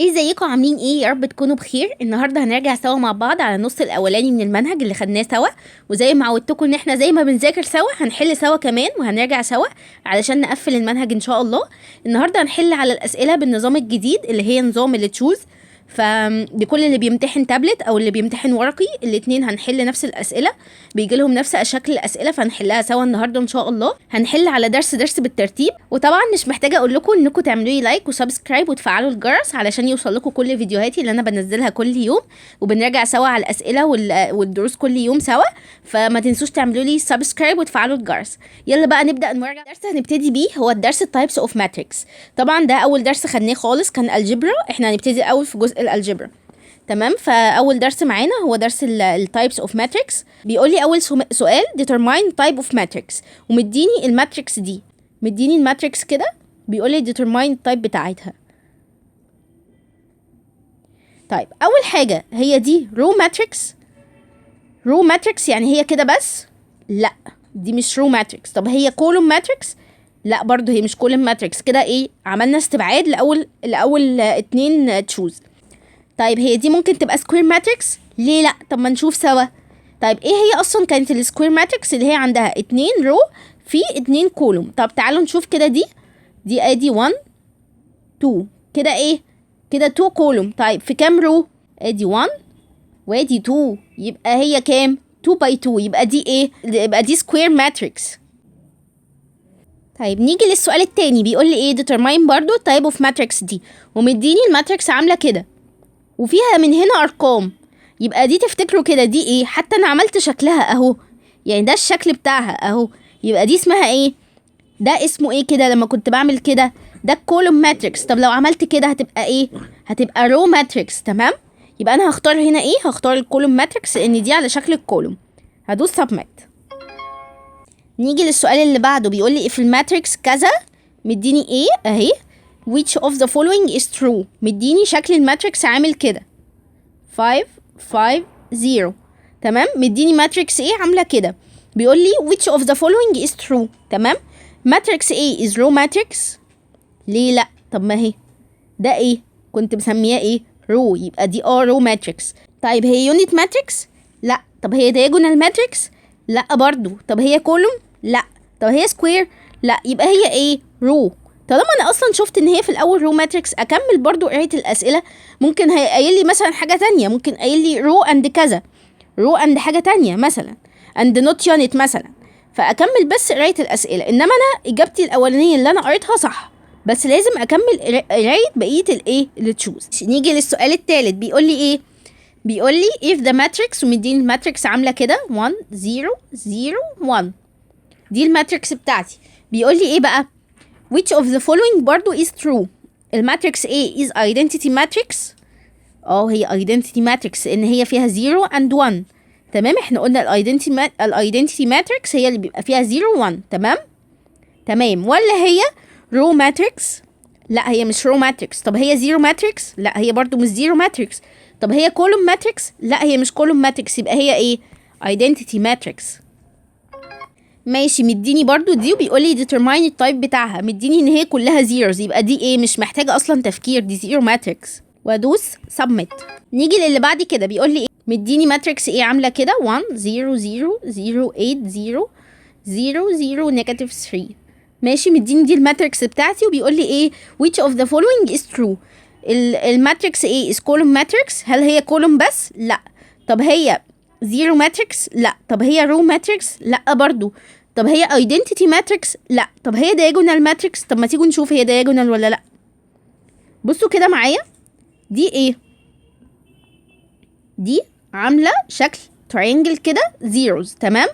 ازيكم؟ عاملين ايه؟ يا رب تكونوا بخير. النهارده هنرجع سوا مع بعض على النص الاولاني من المنهج اللي خدناه سوا، وزي ما عودتكم ان احنا زي ما بنذاكر سوا هنحل سوا كمان، وهنرجع سوا علشان نقفل المنهج ان شاء الله. النهارده هنحل على الاسئلة بالنظام الجديد اللي هي نظام اللي choose، فلكل اللي بيمتحن تابلت او اللي بيمتحن ورقي الاتنين هنحل نفس الاسئله، بيجي لهم نفس شكل الاسئله، فهنحلها سوا النهارده ان شاء الله. هنحل على درس درس بالترتيب، وطبعا مش محتاجه اقول لكم انكم تعملوا لي like و subscribe وتفعلوا الجرس علشان يوصل لكم كل فيديوهاتي اللي انا بنزلها كل يوم، وبنراجع سوا على الاسئلة والدروس كل يوم سوا، فما تنسوش تعملوا لي subscribe وتفعلوا الجرس. يلا بقى نبدا نراجع. الدرس هنبتدي بيه هو الدرس ال types of matrix. طبعا ده اول درس خدناه خالص كان algebra، احنا هنبتدي الاول في جزء ال algebra، تمام؟ فاول درس معانا هو درس ال types of matrix. بيقول لي اول سؤال determine type of matrix، ومديني ال matrix دي، مديني ال matrix كده، بيقول لي determine ال type بتاعتها. طيب اول حاجة هي دي row matrix. row matrix يعني هي كده بس؟ لا، دي مش row matrix. طب هي column matrix؟ لا، برضو هي مش column matrix. كده ايه؟ عملنا استبعاد لاول اتنين choose. طيب هي دي ممكن تبقى square matrix؟ ليه لا؟ طب ما نشوف سوا. طيب ايه هي اصلا كانت ال square matrix؟ اللي هي عندها اتنين row في اتنين column. طب تعالوا نشوف كده، دي ادي 1 2 كده، ايه كده؟ 2 column. طيب في كام row؟ ادي 1 وادي 2، يبقى هي كام؟ 2 by 2. يبقى دي ايه؟ يبقى دي square matrix. طيب نيجي للسؤال التاني، بيقول لي ايه؟ determine برضو type of matrix دي، ومديني ال matrix عامله كده وفيها من هنا ارقام. يبقى دي تفتكروا كده دي ايه؟ حتى انا عملت شكلها اهو، يعني ده الشكل بتاعها اهو. يبقى دي اسمها ايه؟ ده اسمه ايه كده لما كنت بعمل كده؟ ده ال column matrix. طب لو عملت كده هتبقى ايه؟ هتبقى row matrix، تمام؟ يبقى انا هختار هنا ايه؟ هختار ال column matrix لان دي على شكل ال column. هدوس submit. نيجي للسؤال اللي بعده، بيقول لي في ال matrix كذا، مديني ايه اهي، which of the following is true؟ مديني شكل ال matrix عامل كده 5 5 0، تمام؟ مديني matrix A عامله كده، بيقول لي which of the following is true، تمام؟ matrix A is row matrix. ليه لا؟ طب ما هي ده ايه؟ كنت مسمياه ايه؟ row. يبقى دي row matrix. طيب هي unit matrix؟ لا. طب هي diagonal matrix؟ لا برضو. طب هي column؟ لا. طب هي square؟ لا. يبقى هي ايه؟ row. طالما انا اصلا شفت ان هي في الاول row matrix، اكمل برضو قرايه الاسئله. ممكن هي قايل لي مثلا حاجة تانية، ممكن قايل لي row and كذا، row and حاجة تانية مثلا and not unit مثلا، فاكمل بس قرايه الاسئله. انما انا اجابتي الاولانية اللي انا قريتها صح، بس لازم اكمل قرايه بقية الايه؟ اللي choose. نيجي للسؤال الثالث، بيقول لي ايه؟ بيقول لي if the matrix، ومديني ال matrix عامله كده 1 0 0 1، دي ال matrix بتاعتي. بيقول لي ايه بقى؟ which of the following برضو is true؟ ال matrix A is identity matrix. اه، هي identity matrix ان هي فيها 0 and 1، تمام؟ احنا قلنا ال identity matrix هي اللي بيبقى فيها 0 1، تمام تمام. ولا هي row matrix؟ لا، هي مش row matrix. طب هي zero matrix؟ لا، هي برضو مش zero matrix. طب هي column matrix؟ لا، هي مش column matrix. يبقى هي ايه؟ identity matrix. ماشي، مديني برضو دي وبيقول لي determine ال type بتاعها، مديني ان هي كلها zeros. يبقى دي ايه؟ مش محتاجه اصلا تفكير، دي zero matrix، وادوس submit. نيجي للي بعد كده، بيقول لي ايه؟ مديني matrix A عامله كده 1 0 0 0 8 0 0 0 negative 3. ماشي، مديني دي ال matrix بتاعتي وبيقول لي ايه؟ which of the following is true؟ ال matrix A is column matrix. هل هي column بس؟ لا. طب هي zero matrix؟ لا. طب هي row matrix؟ لا برضو. طب هي identity matrix؟ لا. طب هي diagonal matrix؟ طب ما تيجوا نشوف هي diagonal ولا لا. بصوا كده معايا، دي ايه؟ دي عامله شكل triangle كده zeros، تمام؟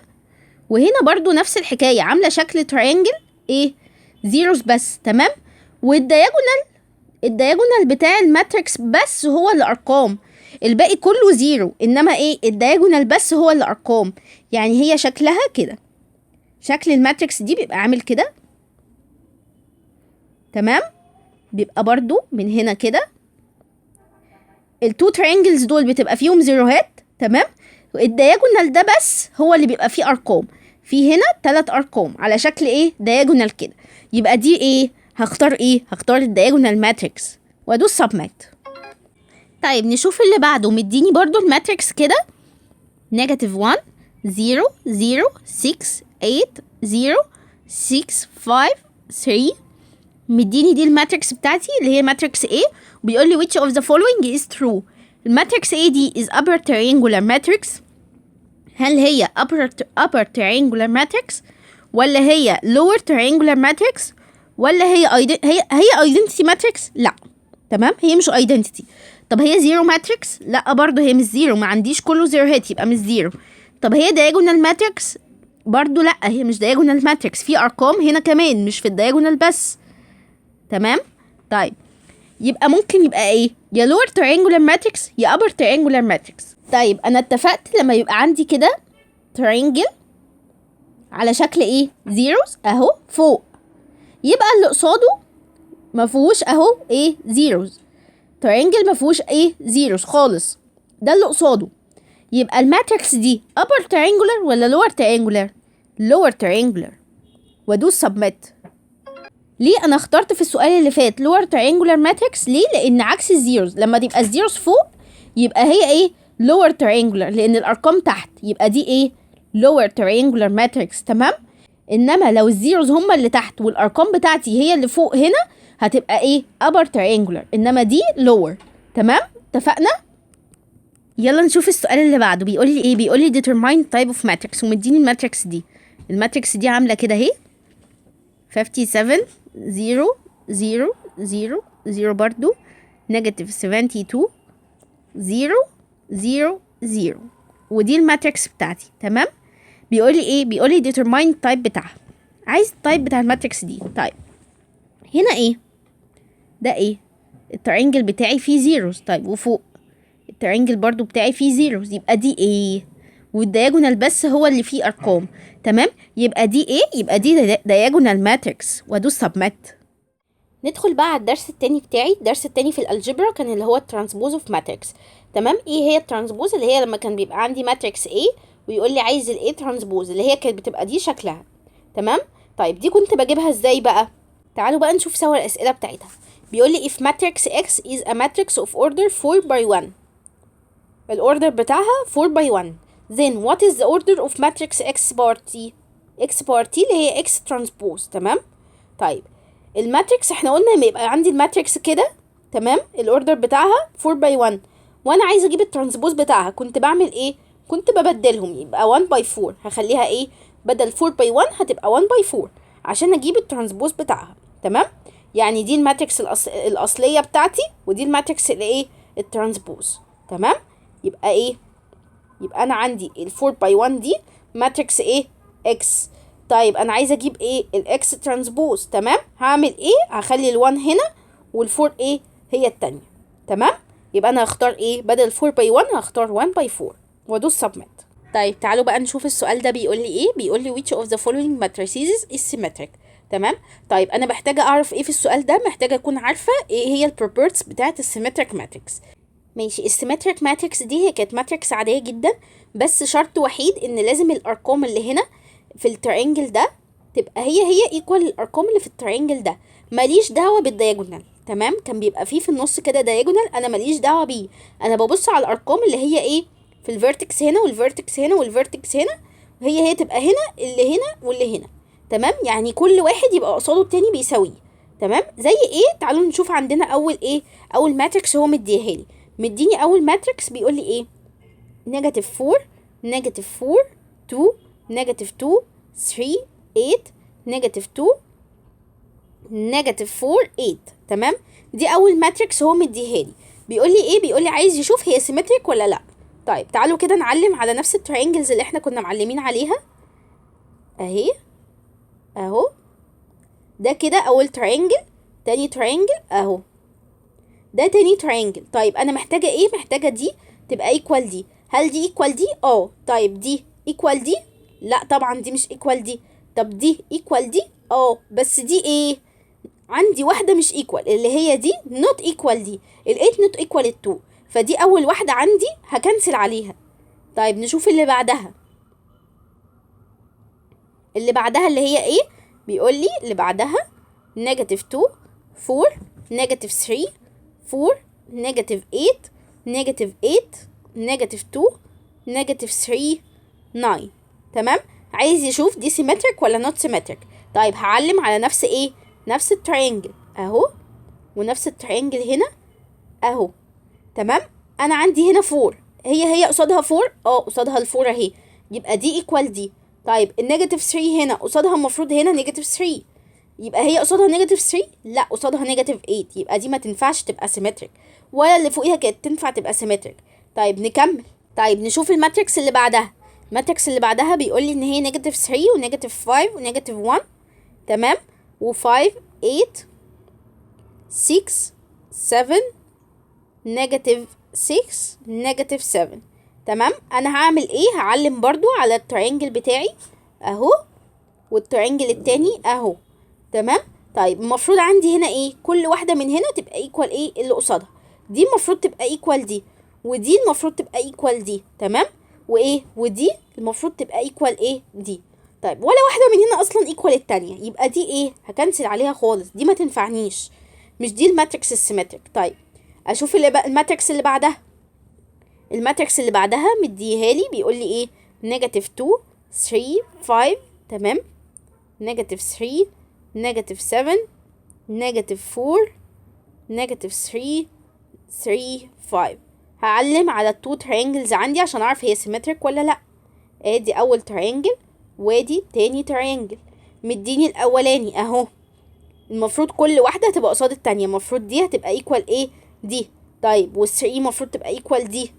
وهنا برضو نفس الحكايه، عامله شكل triangle ايه؟ zeros بس، تمام؟ وال diagonal، ال diagonal بتاع ال matrix بس هو اللي ارقام، الباقي كله zero، انما ايه؟ ال diagonal بس هو اللي ارقام. يعني هي شكلها كده، شكل ال matrix دي بيبقى عامل كده، تمام؟ بيبقى برضو من هنا كده ال two triangles دول بتبقى فيهم زيروهات، تمام؟ ال diagonal ده بس هو اللي بيبقى فيه ارقام. في هنا تلات ارقام على شكل ايه؟ diagonal كده. يبقى دي ايه؟ هختار ايه؟ هختار ال diagonal matrix وادوس submit. طيب نشوف اللي بعده. مديني برضو ال matrix كده negative 1 0 0 6 8 0 6 5 3. مديني دي ال matrix بتاعتي اللي هي matrix A، وبيقول لي which of the following is true. ال matrix A دي is upper triangular matrix. هل هي upper triangular matrix ولا هي lower triangular matrix ولا هي هي identity matrix؟ لا، تمام، هي مش identity. طب هي zero matrix؟ لا، برضه هي مش zero، ما عنديش كله zero هات، يبقى مش zero. طب هي diagonal matrix؟ برضه لا، هي مش diagonal matrix، في ارقام هنا كمان مش في ال diagonal بس. تمام. طيب يبقى ممكن يبقى ايه؟ يا lower triangular matrix يا upper triangular matrix. طيب انا اتفقت لما يبقى عندي كده triangle على شكل ايه؟ zeros اهو فوق، يبقى اللي قصاده ما فيهوش اهو ايه؟ zeros. triangle ما فيهوش ايه؟ zeros خالص، ده اللي قصاده. يبقى ال matrix دي upper triangular ولا lower triangular؟ lower triangular. وادوس submit. ليه انا اخترت في السؤال اللي فات lower triangular matrix؟ ليه؟ لان عكس ال zeros، لما تبقى ال zeros فوق يبقى هي ايه؟ lower triangular، لان الارقام تحت، يبقى دي ايه؟ lower triangular matrix. تمام. انما لو ال zeros هما اللي تحت والارقام بتاعتي هي اللي فوق هنا هتبقى ايه؟ upper triangular، انما دي lower. تمام، اتفقنا. يلا نشوف السؤال اللي بعده. بيقول لي ايه؟ بيقول لي determine type of matrix، ومديني ال matrix دي. ال matrix دي عامله كده اهي، 57 0 0 0 0 برضو negative 72 0 0 0، ودي ال matrix بتاعتي. تمام. بيقول لي ايه؟ بيقول لي determine type بتاعها، عايز ال type بتاع ال matrix دي. طيب هنا ايه؟ ده ايه؟ ال triangle بتاعي فيه zeros. طيب وفوق ال triangle برضو بتاعي فيه zeros، يبقى دي ايه؟ وال diagonal بس هو اللي فيه ارقام. تمام، يبقى دي ايه؟ يبقى دي diagonal matrix، وادوس submit. ندخل بقى على الدرس التاني بتاعي. الدرس التاني في ال algebra كان اللي هو ال transpose of matrix. تمام. ايه هي ال transpose؟ اللي هي لما كان بيبقى عندي matrix A ويقول لي عايز ال A transpose، اللي هي كانت بتبقى دي شكلها. تمام. طيب دي كنت بجيبها ازاي بقى؟ تعالوا بقى نشوف سوا الاسئله بتاعتها. بيقول لي if matrix X is a matrix of order 4 by 1، ال order بتاعها 4 by 1، then what is the order of matrix X power T؟ X power T اللي هي X transpose. تمام. طيب ال matrix احنا قلنا لما يبقى عندي ال matrix كده، تمام، ال order بتاعها 4 by 1 وانا عايزه اجيب ال transpose بتاعها، كنت بعمل ايه؟ كنت ببدلهم، يبقى 1 by 4. هخليها ايه؟ بدل 4 by 1 هتبقى 1 by 4 عشان اجيب ال transpose بتاعها. تمام. يعني دي ال matrix الاصليه بتاعتي ودي ال matrix اللي ايه؟ ال transpose. تمام. يبقى ايه؟ يبقى انا عندي ال 4 by 1 دي matrix ايه؟ X. طيب انا عايزه اجيب ايه؟ ال X transpose. تمام. هعمل ايه؟ هخلي ال1 هنا وال4 ايه؟ هي التانية. تمام. يبقى انا هختار ايه؟ بدل 4 by 1 هختار 1 by 4 وادوس submit. طيب تعالوا بقى نشوف السؤال ده بيقول لي ايه. بيقول لي which of the following matrices is symmetric. تمام. طيب انا محتاجه اعرف ايه في السؤال ده؟ محتاجه اكون عارفه ايه هي ال properties بتاعه ال symmetric matrix. ماشي. ال symmetric matrix دي هي كانت matrix عاديه جدا، بس شرط وحيد ان لازم الارقام اللي هنا في ال triangle ده تبقى هي هي equal الارقام اللي في ال triangle ده، ماليش دعوه بال diagonal. تمام. كان بيبقى فيه في النص كده diagonal، انا ماليش دعوه بيه، انا ببص على الارقام اللي هي ايه؟ في ال vertex هنا وال vertex هنا وال vertex هنا، هي هي تبقى هنا اللي هنا واللي هنا. تمام. يعني كل واحد يبقى قصاده التاني بيساويه. تمام. زي ايه؟ تعالوا نشوف عندنا اول ايه؟ اول matrix هو مديها لي. مديني اول matrix بيقول لي ايه؟ negative 4 negative 4 2 negative 2 3 8 negative 2 negative 4 8. تمام. دي اول matrix هو مديها لي. بيقول لي ايه؟ بيقول لي عايز يشوف هي symmetric ولا لا. طيب تعالوا كده نعلم على نفس ال triangles اللي احنا كنا معلمين عليها اهي اهو. ده كده اول triangle، تاني triangle اهو، ده تاني triangle. طيب انا محتاجه ايه؟ محتاجه دي تبقى equal دي. هل دي equal دي؟ اه. طيب دي equal دي؟ لا طبعا دي مش equal دي. طب دي equal دي؟ اه، بس دي ايه؟ عندي واحده مش equal اللي هي دي not equal دي، ال8 not equal ال2، فدي اول واحده عندي ه cancel عليها. طيب نشوف اللي بعدها. اللي بعدها اللي هي ايه؟ بيقول لي اللي بعدها negative 2 4 negative 3 4 negative 8 negative 8، negative 2، negative 3، 9. تمام، عايز يشوف دي symmetric ولا not symmetric. طيب هعلم على نفس ايه؟ نفس ال triangle اهو، ونفس ال triangle هنا اهو. تمام، انا عندي هنا 4، هي هي قصادها 4، قصادها ال 4 اهي، يبقى دي equal دي. طيب ال negative 3 هنا قصادها المفروض هنا negative 3، يبقى هي قصادها negative 3؟ لا، قصادها negative 8، يبقى دي ما تنفعش تبقى symmetric، ولا اللي فوقيها كانت تنفع تبقى symmetric. طيب نكمل. طيب نشوف ال matrix اللي بعدها. ال matrix اللي بعدها بيقول لي ان هي negative 3 و negative 5 و negative 1، تمام، و5، 8، 6، 7، negative 6، negative 7. تمام، انا هعمل ايه؟ هعلم برضو على ال triangle بتاعي اهو، وال triangle التاني اهو. تمام، طيب المفروض عندي هنا ايه؟ كل واحدة من هنا تبقى equal ايه اللي قصادها. دي المفروض تبقى equal دي، ودي المفروض تبقى equal دي. تمام، وايه؟ ودي المفروض تبقى equal ايه؟ دي. طيب ولا واحدة من هنا اصلا equal التانية، يبقى دي ايه؟ ه cancel عليها خالص، دي ما تنفعنيش، مش دي ال matrix ال symmetric. طيب اشوف اللي بقى ال matrix اللي بعدها. ال matrix اللي بعدها مديها لي، بيقول لي ايه؟ negative 2، 3، 5، تمام، negative 3، negative 7، negative 4، negative 3، 3، 5. هعلم على ال two triangles عندي عشان اعرف هي symmetric ولا لا. ادي اول triangle وادي تاني triangle. مديني الاولاني اهو، المفروض كل واحدة هتبقى قصاد التانية، المفروض دي هتبقى equal ايه؟ دي. طيب وال3 المفروض تبقى equal دي،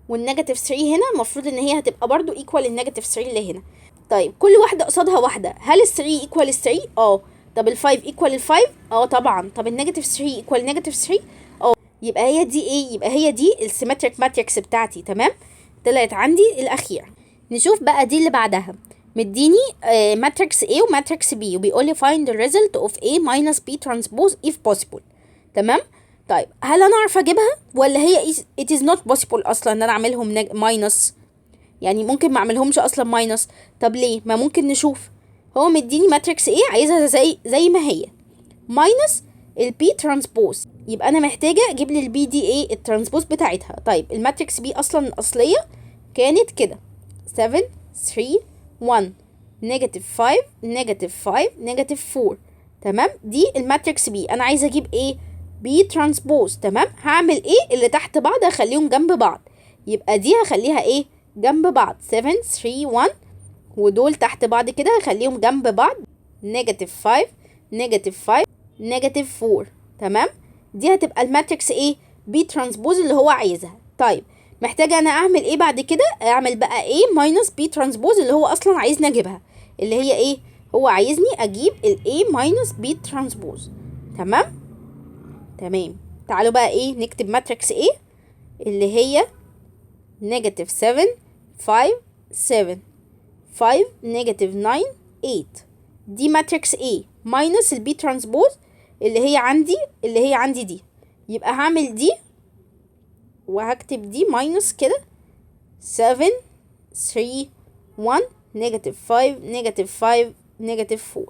وال negative 3 هنا المفروض ان هي هتبقى برضو equal ال negative 3 اللي هنا. طيب كل واحدة قصادها واحدة، هل ال 3 equal ال 3؟ اه. طب ال 5 equal ال 5؟ اه طبعا. طب ال negative 3 equal negative 3؟ اه. يبقى هي دي ايه؟ يبقى هي دي ال symmetric matrix بتاعتي. تمام، طلعت عندي الاخيره. نشوف بقى دي اللي بعدها. مديني matrix A و matrix B، وبيقول لي find the result of A minus B transpose if possible. تمام، طيب هل انا اعرف اجيبها ولا هي it is not possible اصلا ان انا اعملهم minus؟ يعني ممكن ما اعملهمش اصلا minus. طب ليه؟ ما ممكن نشوف. هو مديني matrix A عايزها زي ما هي minus ال B transpose، يبقى انا محتاجه اجيب لي ال B دي ايه؟ ال transpose بتاعتها. طيب ال matrix B اصلا الاصلية كانت كده 7، 3، 1، negative 5، negative 5، negative 4. تمام، دي ال matrix B. انا عايزه اجيب ايه؟ B transpose. تمام، هعمل ايه؟ اللي تحت بعض هخليهم جنب بعض، يبقى دي هخليها ايه؟ جنب بعض 7، 3، 1، ودول تحت بعض كده هخليهم جنب بعض negative 5، negative 5، negative 4. تمام، دي هتبقى ال matrix ايه؟ B transpose اللي هو عايزها. طيب محتاجه انا اعمل ايه بعد كده؟ اعمل بقى A minus B transpose اللي هو اصلا عايزني اجيبها، اللي هي ايه؟ هو عايزني اجيب ال A minus B transpose. تمام. تعالوا بقى ايه؟ نكتب matrix A اللي هي negative 7، 5، 7، 5، negative 9، 8. دي matrix A minus ال B transpose اللي هي عندي دي، يبقى هعمل دي وهكتب دي minus كده 7، 3، 1، negative 5، negative 5، negative 4.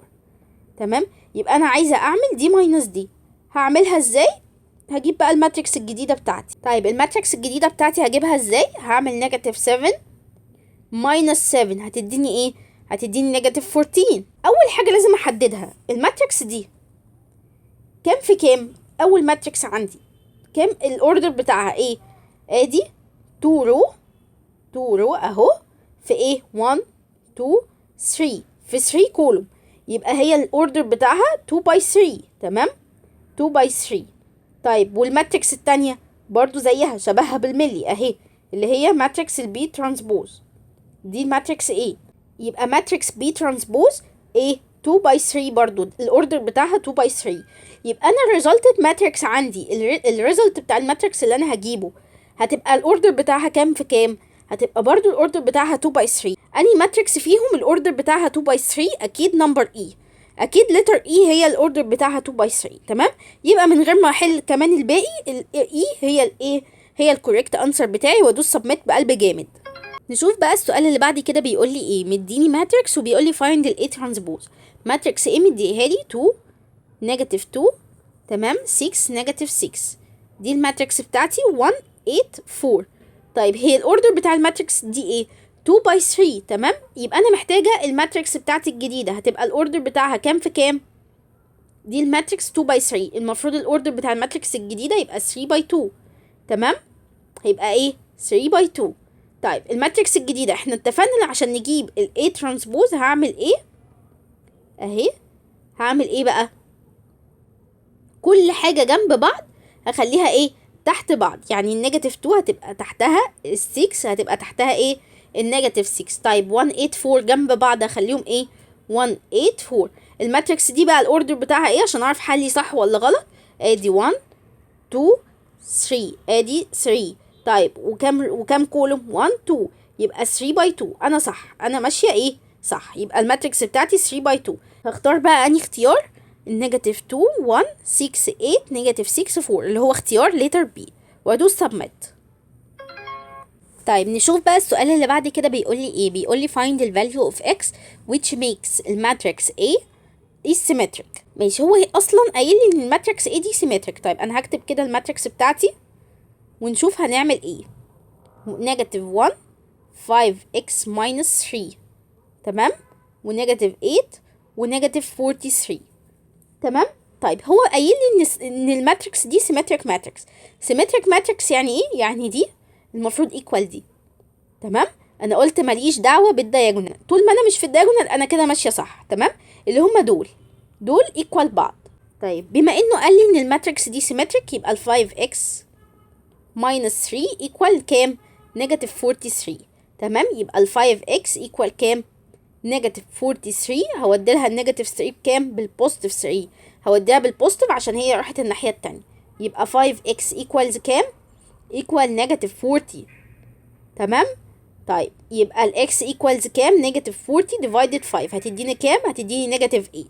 تمام، يبقى انا عايزه اعمل دي minus دي. هعملها ازاي؟ هجيب بقى ال matrix الجديدة بتاعتي. طيب ال matrix الجديدة بتاعتي هجيبها ازاي؟ هعمل negative 7 minus 7 هتديني ايه؟ هتديني negative 14. اول حاجة لازم احددها، ال matrix دي كام في كام؟ اول matrix عندي كام؟ ال order بتاعها ايه؟ ادي 2 row، 2 row اهو، في ايه؟ 1، 2، 3، في 3 column، يبقى هي ال order بتاعها 2 by 3. تمام، 2 by 3. طيب وال matrix التانية برضو زيها، شبهها بالملي اهي، اللي هي matrix ال B transpose. دي ال matrix A، يبقى matrix B transpose ايه؟ 2 by 3 برضو، ال order بتاعها 2 by 3. يبقى انا ال resulted matrix عندي، ال result بتاع ال matrix اللي انا هجيبه هتبقى ال order بتاعها كام في كام؟ هتبقى برضو ال order بتاعها 2 by 3. انهي matrix فيهم ال order بتاعها 2 by 3؟ اكيد number E، اكيد letter E هي ال order بتاعها 2 by 3. تمام، يبقى من غير ما احل كمان الباقي، ال E هي الايه؟ هي ال correct answer بتاعي، وادوس submit بقلب جامد. نشوف بقى السؤال اللي بعد كده بيقول لي ايه. مديني matrix وبيقول لي find ال A transpose. matrix A مديها لي 2، negative 2، تمام، 6، negative 6. دي ال matrix بتاعتي، 1، 8 4. طيب هي ال order بتاع ال matrix دي ايه؟ 2 by 3. تمام، يبقى انا محتاجه ال matrix بتاعتي الجديدة هتبقى ال order بتاعها كام في كام؟ دي ال matrix 2 by 3، المفروض ال order بتاع ال matrix الجديدة يبقى 3 by 2. تمام، هيبقى ايه؟ 3 by 2. طيب ال matrix الجديدة احنا اتفقنا عشان نجيب ال A transpose هعمل ايه؟ اهي هعمل ايه بقى؟ كل حاجة جنب بعض هخليها ايه؟ تحت بعض. يعني ال negative 2 هتبقى تحتها ال 6، هتبقى تحتها ايه؟ ال negative 6. طيب 1 8 4 جنب بعض هخليهم ايه؟ 1 8 4. ال matrix دي بقى ال order بتاعها ايه عشان اعرف حلي صح ولا غلط؟ ادي 1 2 3، ادي 3. طيب وكام column؟ 1 2، يبقى 3 by 2. انا صح، انا ماشية ايه؟ صح. يبقى ال matrix بتاعتي 3 by 2. هختار بقى انهي اختيار؟ ال negative 2 1 6 8 negative 6 4، اللي هو اختيار letter B، وادوس submit. طيب نشوف بقى السؤال اللي بعد كده بيقول لي ايه. بيقول لي find the value of x which makes ال matrix A is symmetric. ماشي، هو اصلا قايل لي ان ال matrix A دي symmetric. طيب انا هكتب كده ال matrix بتاعتي ونشوف هنعمل ايه. negative 1 5x minus 3، تمام، و negative 8 و negative 43. تمام. طيب هو قايل لي ان ال matrix دي symmetric matrix. symmetric matrix يعني ايه؟ يعني دي المفروض equal دي. تمام، انا قلت ماليش دعوه بال diagonal، طول ما انا مش في ال diagonal انا كده ماشية صح. تمام، اللي هما دول دول equal بعض. طيب بما انه قال لي ان ال matrix دي symmetric، يبقى ال 5x minus 3 equal كام؟ negative 43. تمام، يبقى ال 5x equal كام؟ negative 43. هودي لها ال negative 3 بكام؟ بال positive 3. هوديها بال positive عشان هي راحت الناحية التانية. يبقى 5x equals كام؟ equal negative 40. تمام. طيب يبقى ال x equals كام؟ negative 40 divided 5 هتديني كام؟ هتديني negative 8.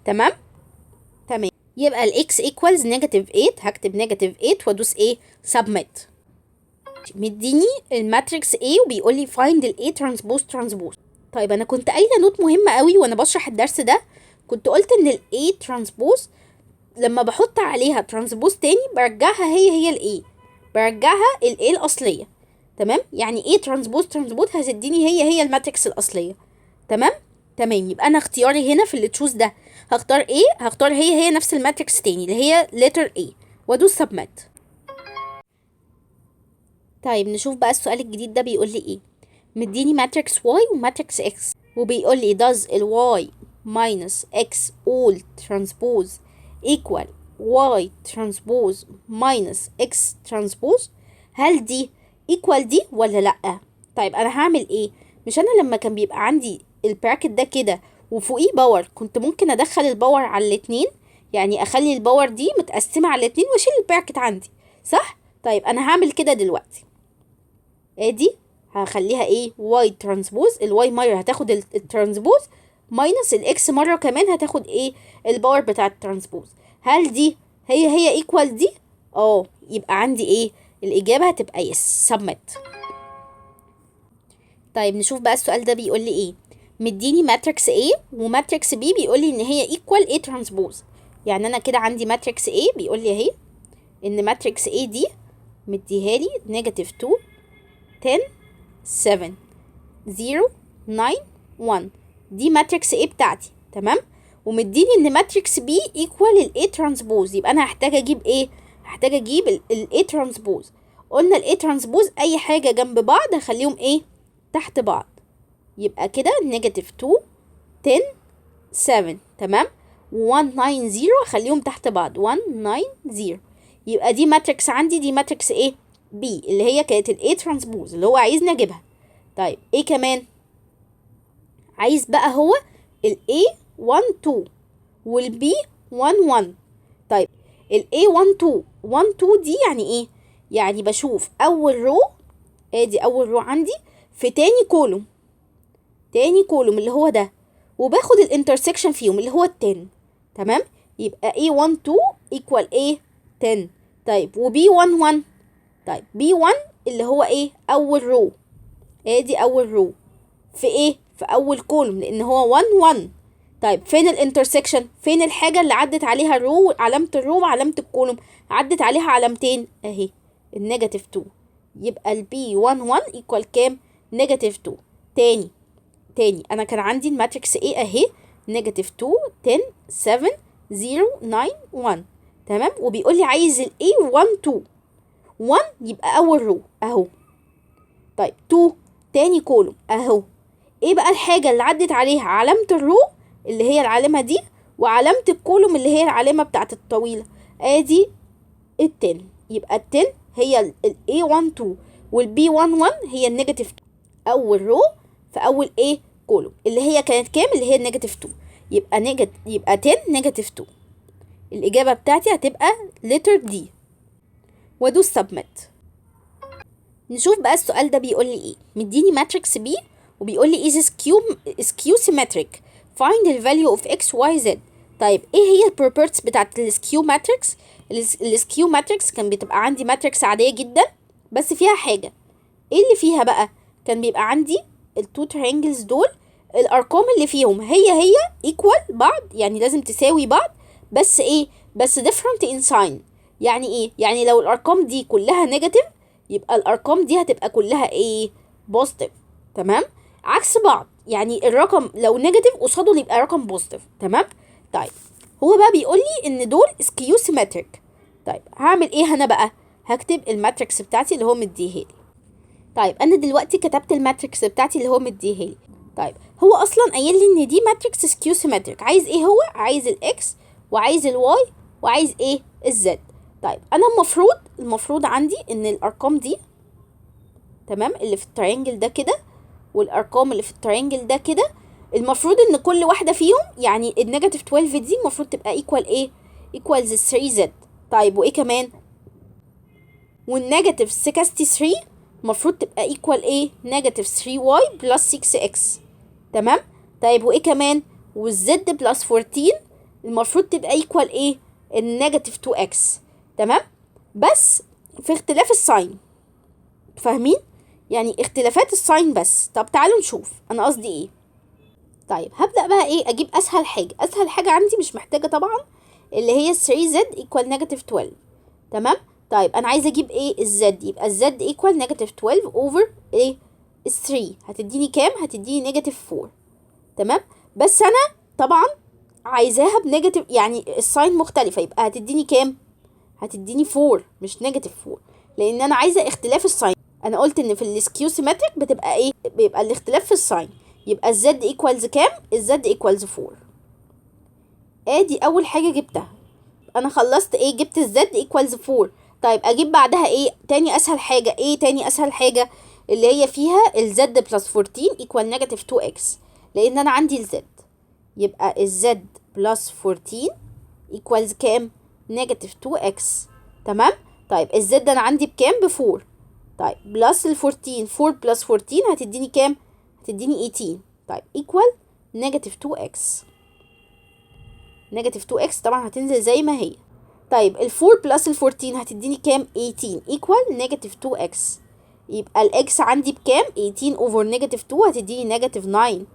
تمام تمام، يبقى ال x equals negative 8. هكتب negative 8 وادوس ايه؟ submit. مديني ال matrix A وبيقول لي find ال A transpose transpose. طيب انا كنت قايله note مهمة قوي وانا بشرح الدرس ده، كنت قلت ان ال A transpose لما بحط عليها transpose تاني برجعها هي هي ال A، برجعها ال A الاصليه. تمام، يعني A transpose transpose هتديني هي هي ال matrix الاصليه. تمام تمام، يبقى انا اختياري هنا في اللي choose ده هختار ايه؟ هختار هي هي نفس ال matrix تاني اللي هي letter A، وادوس submit. طيب نشوف بقى السؤال الجديد ده بيقول لي ايه. مديني matrix y و matrix x، وبيقول لي does ال y minus x all transpose equal y transpose minus x transpose؟ هل دي equal دي ولا لأ؟ طيب انا هعمل ايه؟ مش انا لما كان بيبقى عندي ال bracket ده كده وفوقيه power كنت ممكن ادخل ال power على الاتنين؟ يعني اخلي ال power دي متقسمة على الاتنين واشيل ال bracket عندي، صح؟ طيب انا هعمل كده دلوقتي. ادي هخليها ايه؟ y transpose، ال y مرة هتاخد ال transpose minus ال x مرة كمان هتاخد ايه؟ ال power بتاع ال transpose. هل دي هي هي equal دي؟ اه، يبقى عندي ايه؟ الاجابة هتبقى yes. submit. طيب نشوف بقى السؤال ده بيقول لي ايه. مديني matrix A و matrix B، بيقول لي ان هي equal A transpose. يعني انا كده عندي matrix A، بيقول لي اهي ان matrix A دي مديها لي negative 2 10 7 0 9 1، دي matrix A بتاعتي. تمام، ومديني ان matrix B equal ال A transpose. يبقى انا هحتاج اجيب ايه؟ هحتاج اجيب ال A transpose. قلنا ال A transpose اي حاجة جنب بعض هخليهم ايه؟ تحت بعض. يبقى كده negative 2 10 7، تمام، 1 9 0 هخليهم تحت بعض، 1 9 0. يبقى دي matrix عندي، دي matrix ايه؟ B، اللي هي كانت ال A transpose اللي هو عايزني اجيبها. طيب ايه كمان عايز بقى؟ هو ال A 1 2 وال B 1 1. طيب ال A 1 2 1 2 دي يعني ايه؟ يعني بشوف اول row، ادي اول row عندي في تاني column، تاني column اللي هو ده، وباخد ال intersection فيهم اللي هو ال 10. تمام، يبقى A 1 2 equal ايه؟ 10. طيب و B 1 1؟ طيب B 1 اللي هو ايه؟ اول row، ادي اول row في ايه؟ في اول column لان هو 1 1. طيب فين ال intersection؟ فين الحاجة اللي عدت عليها ال row، علامة ال row وعلامة ال column؟ عدت عليها علامتين اهي، ال negative 2. يبقى ال B 1 1 equal كام؟ negative 2. تاني تاني، انا كان عندي ال matrix A اهي، negative 2، 10، 7، 0، 9، 1، تمام؟ وبيقول لي عايز ال A 1 2. 1 يبقى اول row اهو، طيب 2 تاني column اهو. ايه بقى الحاجة اللي عدت عليها؟ علامة ال row اللي هي العلامة دي، وعلامة ال column اللي هي العلامة بتاعت الطويلة، ادي ال 10. يبقى ال 10 هي ال A 1 2، وال B 1 1 هي ال negative 2، اول row في اول ايه؟ column، اللي هي كانت كام؟ اللي هي ال negative 2. يبقى 10، negative 2. الإجابة بتاعتي هتبقى letter D، وادوس submit. نشوف بقى السؤال ده بيقول لي ايه. مديني matrix B وبيقول لي is skew symmetric، find the value of x، y، z. طيب، ايه هي ال properties بتاعت ال skew matrix؟ ال skew matrix كان بتبقى عندي matrix عادية جدا، بس فيها حاجة. ايه اللي فيها بقى؟ كان بيبقى عندي ال two triangles دول، الارقام اللي فيهم هي هي equal بعض، يعني لازم تساوي بعض، بس ايه؟ بس different in sign. يعني ايه؟ يعني لو الارقام دي كلها negative، يبقى الارقام دي هتبقى كلها ايه؟ positive، تمام؟ عكس بعض، يعني الرقم لو negative قصاده يبقى رقم positive، تمام؟ طيب، هو بقى بيقول لي ان دول skew symmetric. طيب، هعمل ايه انا بقى؟ هكتب ال matrix بتاعتي اللي هو مديها لي. طيب، انا دلوقتي كتبت ال matrix بتاعتي اللي هو مديها لي. طيب، هو اصلا قايل لي ان دي matrix skew symmetric. عايز ايه هو؟ عايز ال X وعايز ال Y وعايز ايه؟ ال Z. طيب، انا المفروض عندي ان الارقام دي، تمام، اللي في ال triangle ده كده والارقام اللي في ال triangle ده كده، المفروض ان كل واحده فيهم، يعني ال negative 12 دي المفروض تبقى equal ايه؟ equals 3 Z. طيب، وايه كمان؟ وال negative 63 المفروض تبقى equal ايه؟ negative 3 Y plus 6 X، تمام؟ طيب، وايه كمان؟ وال Z plus 14 المفروض تبقى equal ايه؟ ال negative 2 X، تمام؟ بس في اختلاف ال sign، فاهمين؟ يعني اختلافات ال sign بس. طب تعالوا نشوف انا قصدي ايه. طيب، هبدأ بقى ايه؟ اجيب اسهل حاجة. اسهل حاجة عندي مش محتاجة طبعا، اللي هي 3 Z equal negative 12، تمام؟ طيب، انا عايزه اجيب ايه؟ ال Z. يبقى ال Z equal negative 12 over ايه؟ 3. هتديني كام؟ هتديني negative 4، تمام؟ بس انا طبعا عايزاها ب negative، يعني ال sign مختلفة، يبقى هتديني كام؟ هتديني 4 مش negative 4، لان انا عايزه اختلاف ال sign. انا قلت ان في ال skew symmetric بتبقى ايه؟ بيبقى الاختلاف في ال sign. يبقى ال Z equals كام؟ ال Z equals 4. ادي اول حاجه جبتها. انا خلصت ايه؟ جبت ال Z equals 4. طيب، اجيب بعدها ايه تاني؟ اسهل حاجه ايه؟ تاني اسهل حاجه اللي هي فيها ال Z plus 14 equal negative 2 X، لان انا عندي ال Z. يبقى ال Z plus 14 equals كام؟ negative 2 X، تمام؟ طيب، ال Z انا عندي بكام؟ ب 4. طيب، plus ال 14، 4 plus 14 هتديني كام؟ هتديني 18. طيب، equal negative 2 X. negative 2 X طبعا هتنزل زي ما هي. طيب، ال 4 plus ال 14 هتديني كام؟ 18 equal negative 2 X. يبقى ال X عندي بكام؟ 18 over negative 2 هتديني negative 9،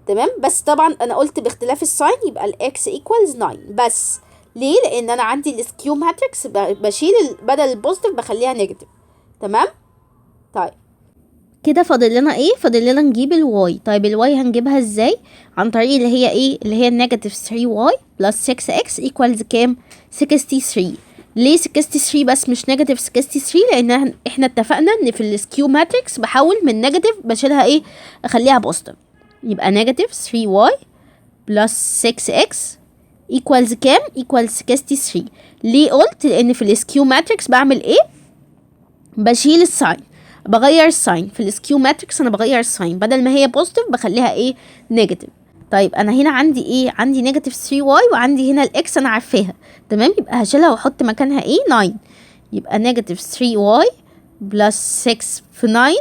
تمام؟ بس طبعا انا قلت باختلاف ال sign، يبقى ال X equals 9 بس. ليه؟ لان انا عندي ال skew matrix بشيل بدل ال positive بخليها negative، تمام؟ طيب، كده فاضل لنا ايه؟ فاضل لنا نجيب ال Y. طيب، ال Y هنجيبها ازاي؟ عن طريق اللي هي ايه؟ اللي هي ال negative 3 Y plus 6 X equals كام؟ 63. ليه 63 بس مش negative 63؟ لان احنا اتفقنا ان في ال skew matrix بحول من negative بشيلها ايه؟ اخليها positive. يبقى negative 3 Y plus 6 X equals كام؟ equals 63. ليه قلت؟ لان في ال skew matrix بعمل ايه؟ بشيل ال sign، بغير ال sign. في ال skew matrix انا بغير ال sign، بدل ما هي positive بخليها ايه؟ negative. طيب، انا هنا عندي ايه؟ عندي negative 3 Y، وعندي هنا ال X انا عارفاها، تمام؟ يبقى هشيلها واحط مكانها ايه؟ 9. يبقى negative 3 Y plus 6 في 9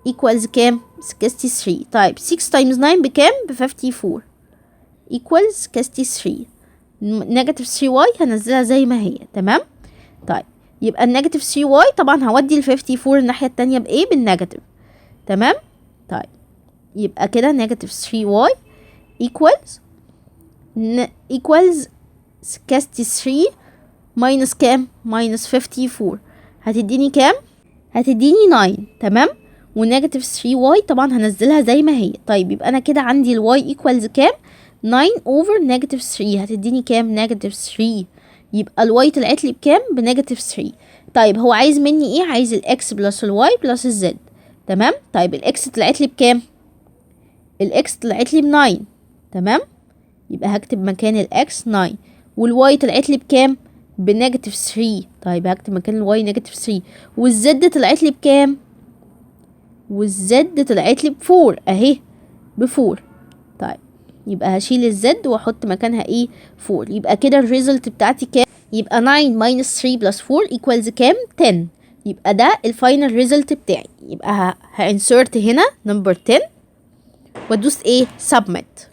equals كام؟ 63. طيب، 6 times 9 بكام؟ ب 54 equals 63. negative 3 Y هنزلها زي ما هي، تمام؟ طيب، يبقى ال negative 3 Y طبعا هودي ال 54 الناحية التانية بايه؟ بال negative، تمام؟ طيب، يبقى كده negative 3 Y equals 63 minus كام؟ minus 54. هتديني كام؟ هتديني 9، تمام؟ و negative 3 y طبعا هنزلها زي ما هي. طيب، يبقى انا كده عندي ال y equals كام؟ 9 over negative 3، هتديني كام؟ negative 3. يبقى ال y طلعت لي بكام؟ ب negative 3. طيب، هو عايز مني ايه؟ عايز ال x plus ال y plus ال z، تمام؟ طيب، ال x طلعت لي بكام؟ ال x طلعت لي ب 9، تمام؟ يبقى هكتب مكان ال x 9. وال y طلعت لي بكام؟ ب negative 3. طيب، هكتب مكان ال y negative 3. وال z طلعت لي بكام؟ وال z طلعت لي ب 4، اهي ب 4. طيب، يبقى هشيل ال z واحط مكانها ايه؟ 4. يبقى كده ال result بتاعتي كام؟ يبقى 9 minus 3 plus 4 equals كام؟ 10. يبقى ده ال final result بتاعي. يبقى ه insert هنا number 10 وادوس ايه؟ submit.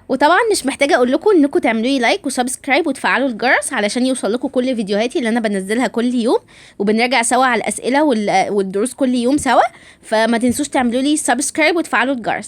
وطبعا مش محتاجه اقول لكم انكم تعملوا لي like و subscribe وتفعلوا الجرس علشان يوصل لكم كل فيديوهاتي اللي انا بنزلها كل يوم، وبنراجع سوا على الاسئله والدروس كل يوم سوا. فما تنسوش تعملوا لي subscribe وتفعلوا الجرس.